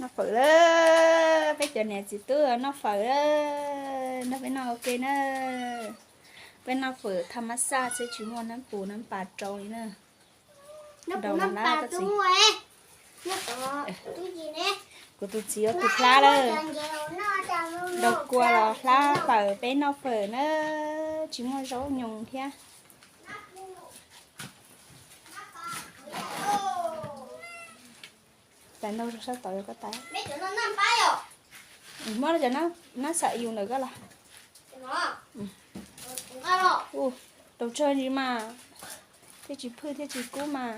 Noj fawm lawm, peb cov niam txiv tub noj fawm lawm, nrog peb noj ua ke na. Peb noj fawm thaj mab xaj xwb tsis muaj nab pus nab pas rau li na. Rau nab pas tub. Kuv tus txiv ua tus hlab lawm. Rau kua los hlab fawm, peb noj fawm na, tsis muaj zaub nyoos thiab. Tais ntau sab tod yog koj tais. Muab cov nab xav yus ntawm koj los. Rau tsawg ntsis mas, thiaj tsis phwj thiaj tsis kub mas.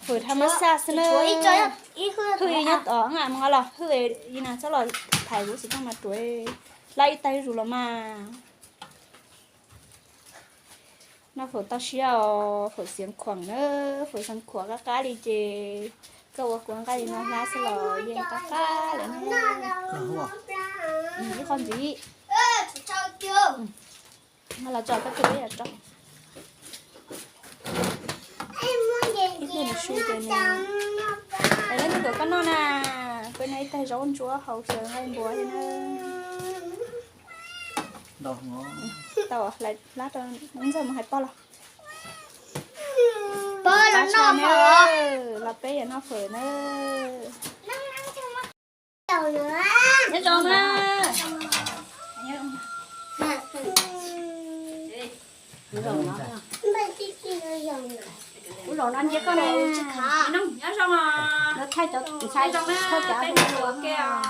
Fawm thaj mab xaj xwb na. Hwj nyob tod na, mus los hwj, ib na txhob los thaiv kuv xwb toj mas ruam, hlab ib tag zus los mas. Noj fawm toj siab os, fawm xeev khuam na, fawm xeev khuam qab qab li ces koj ua kua nqaij li no hlab xwb los yeej qab qab lawm na. Ib qho ntxiv. Los tso koj tus ib yam tso. Ib pliag nws su ces nws, es leej twg tuav koj noj na, peb noj ib tag zaub ntsuab hau xyaw nqaij npua thiab na. Tau, hlab rau ntxawg mus hais pog los. Pab tshaj na, los peb yuav noj fawm na. Nyob zoo na. Kuv zaum no ntsia koj na. Nyob zoo os. Lawv thaij cov ntxhais thaij cav ua ke os.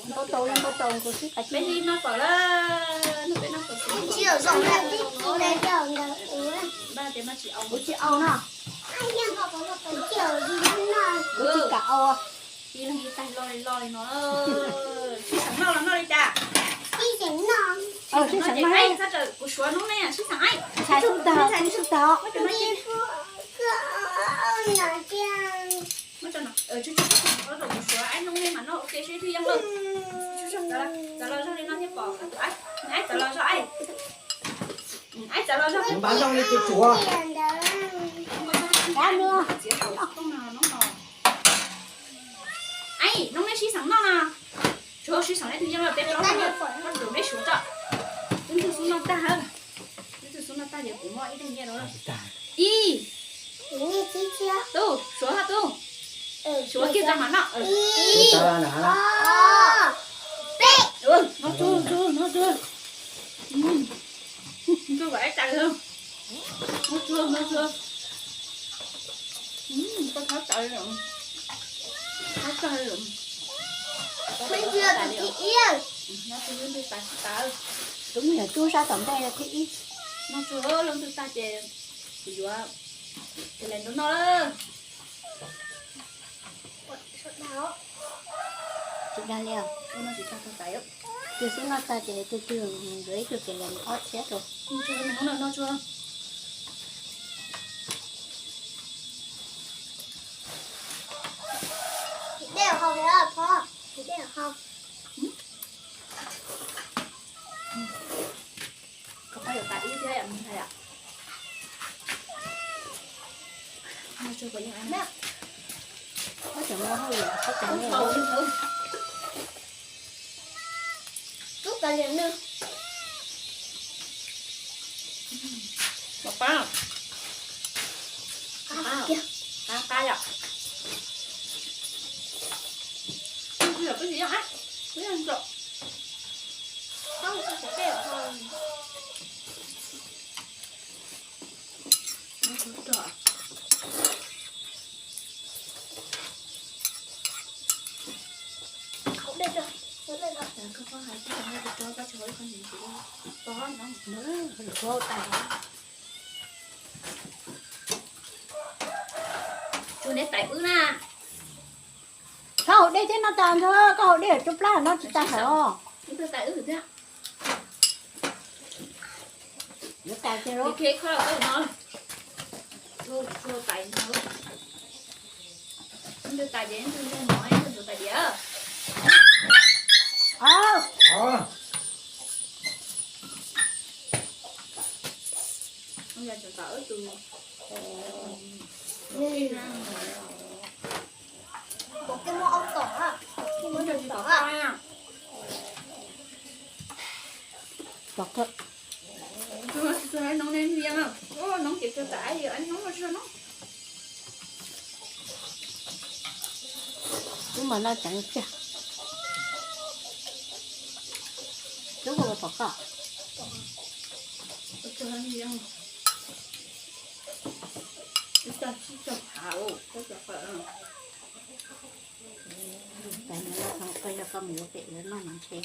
Ntau tau, ntau tau, kuv sib qais peb noj fawm lawm, peb noj fawm xwb. Kuv tsis au no. Kuv tsis kam au. Ib leeg ib tag lo li lo li no. Sib xeem noj los noj li cas? Sib xeem noj, kuv suav noob ne, sib xeem. Ntxhais sib tag, sib tag. Kuv suav noob ne mas noj ua ke seb twg yeej lawm. Txawv los zog li no thiaj pom. Aib txawv los zog, aib txawv los zog. Aib, noob neb sib xeem noj no. Tsuav sib xeem neb twg yeej lawm, peb plaub no, koj tsuav neb suav tso. Wb ntxhw xub noj tag, wb ntxhw xub noj tag ces kuv muaj ib teg nyiaj rau. Ib, tub, suav hab tub. Suav kiag tso mam noj. Ib, ob, peb. Noj tsuag, noj tsuag, noj tsuag. Noj tsuag kom aib txawv, noj tsuag, noj tsuag. Koj txhob txawv, txhob txawv. Noj tsuag, noj tsuag, tub me nyuam tub sab tom ntej thib ib. Noj tsuag, lub ntxhw tag ces kuv yuav tes lais nrog noj lawm. Tsis dag li os. Tus xub noj tag ces tus twg yuav ib tug tes lais ob txhiab rau. Tub kav liam nws. Pab, qab qab yom. Kuv yog peb tsis yog, kuv yog nrog. Tsuag neb tais wb na. Koj haus dej thiab noj tas ntshe koj haus dej cov plab no tsis tas hos. Yuav tas ces lub. Wb mam noj ceev tiag. Wb hu los pom koj. Koj yog koj mus yuav pem yuav noj mas ntshe.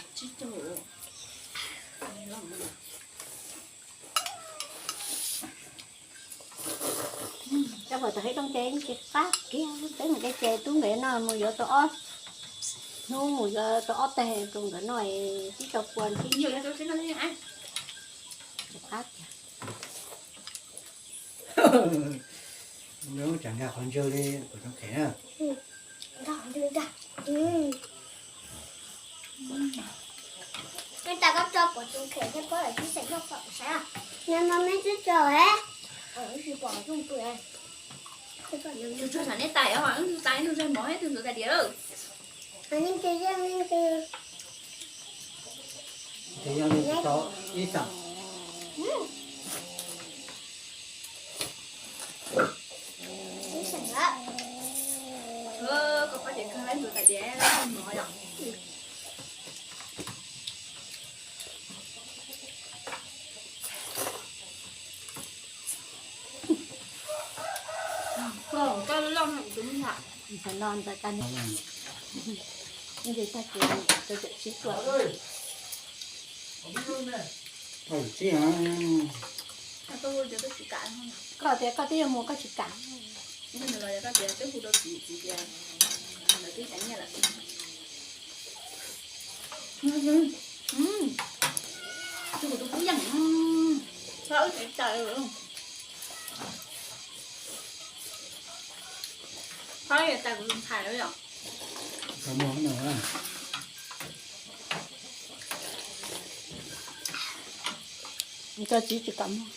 Coj pom tus haiv rooj ces tsis qab kiag, peb mus de ces tub nkawd no mus yuav tau ob hnub, mus yuav tau ob teg rau nkawd noj, tib tau kua ntsib tsis qab kiag. Lub tsam nkag qhov ntswg li kuv tau khem na. Nkag qhov ntswg nkag. Ej, tas koj tso kuv tus khem thiab pob lawm tib xeem noj kom saib os. Nag hmo me twb tso he. Tsis pom rooj pw. Tus tsuag tsam neb tais os, wb tus tais nug zag mov ib tug ntxuav tais diav lawm. Tus yeej li tau ib xeem. Koj pab ces kawg ib tus tais diav mov yom. Koj loj no kuv tus me ntxhais. Ntxhais no ntxhais tas ne. Ntxhais tas kuv tus cawm tsib tuaj. Koj tias koj twb yuav mus koj tsis kam. Koj tias twb hu rau txiv, txiv tias lawv twb cov nyiaj lawm. Tus kuv tus kub yeej, txhob wb tsev taws. Txhob yog tas kuv tus ntxhais lawm yom. Koj txiv tsis kam muag.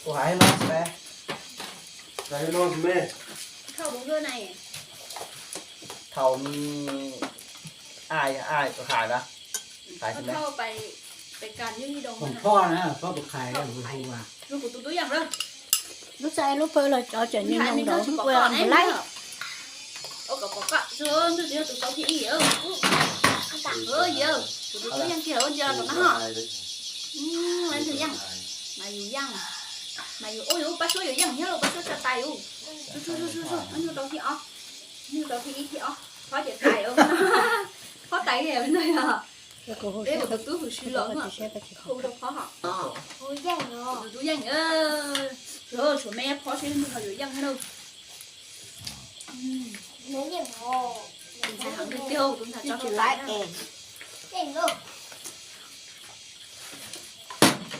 Ua hais no xwb. Thau, ai ai tus hais na. Hais xwb. Thau, pais, pais kas yog ib doo. Hom phoj na, phoj tus hais na, hu hu a. Lub kuv tus tub yeej lawm. Lub txaj lub pawg los cov cov nyuag nyoos nrov ua laib. Ua kom pom koj, tus twg yog tus tau thib ib. Yog, kuv tus tub yeej kiag ua ntsia los tom no ho. Leej twg yeej? Mas yus yeej. Mas yus, ua yus pab suab yus yeej thiab los pab suab tsa tais yus. Tus tau thib ob, tus tau thib ib thib ob, phob ces tais. Phob tais li ntag yog. Peb ua tus tub hwm sij los hu rau phob ho. Tus tub yeej, tshuav me phob seb leej twg ho yuav yeej thiab lauj. Tus ntxhais heev tiag tiag, tus ntxhais tso tsis laib es. Tus yeej lawm.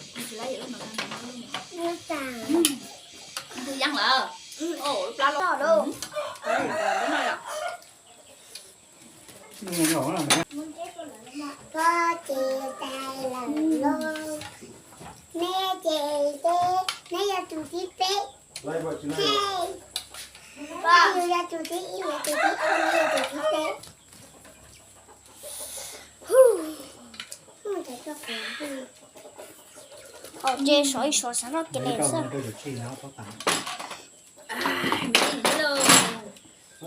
Tus yeej lawm. Pob ces tais lawm lauj. Neb ces neb, neb yog tus thib peb. Yus yog tus thib ib, yus tus thib ob, neb yog tus thib peb. Ces sov ib sov xav noj kev li xwb.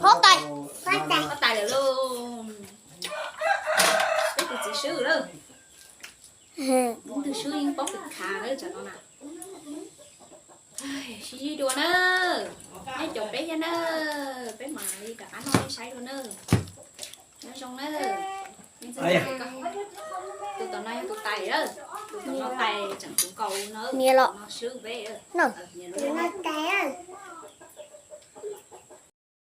Phob tais, phob tais lawm lauj. Peb tus txiv swb lawm. Tus twg swb yeej paub khav lawm tsam no na. Sib ntsib dua na, neb caum peb thiab na, peb mam li rov qab noj peb saib dua na. Nyob zoo na. Tus tom no yog tus tais, tus tom no tais tseem tus nkaus no, tus no swb peb. Tus no tais.